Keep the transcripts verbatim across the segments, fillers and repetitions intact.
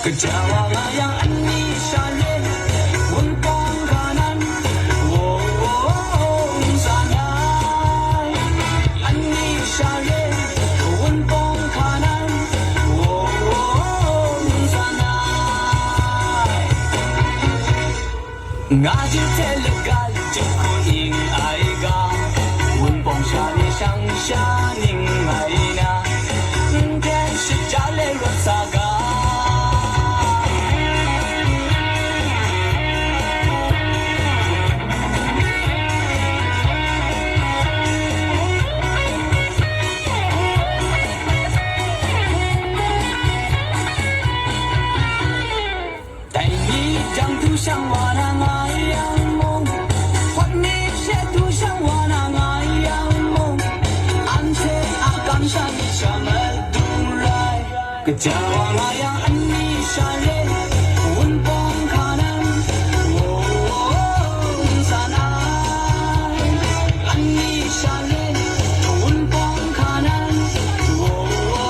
Kaja wa nga yang ani sha le, wunpawng hka nan, wo, wo, wo, n tsan ai. Ani sha le, wunpawng hka nan, wo, wo, wo, n tsan ai. Nga jin hte laga jahku ning ai ga, wunpawng sha ni shang sha ning mai na, n ten shaja le rawt sa ga. Dai ni jang du shang wa na nga yang mung, hpawt ni she du shang wa na nga yang mung, anhte a kamsham myit sha madung rai. Kaja wa nga yang ani sha le, wunpawng hka nan, wo, wo, wo, n tsan ai. Ani sha le, wunpawng hka nan, wo, wo, wo,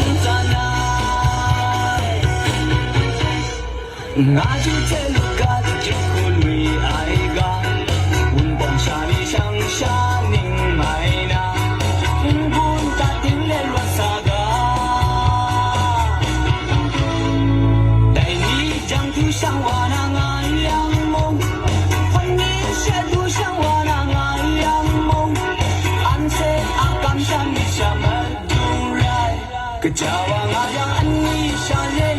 n tsan ai. Nga ju hte lup ga jahku nwi ai ga, wunpawng sha ni shang sha ning mai na, n-gun ta ting le rawt sa ga. Dai ni jang du shang wa na nga yang mung, hpawt ni she du shang wa na nga yang mung, anhte a kamsham myit sha madung rai. Kaja wa nga yang ani sha le,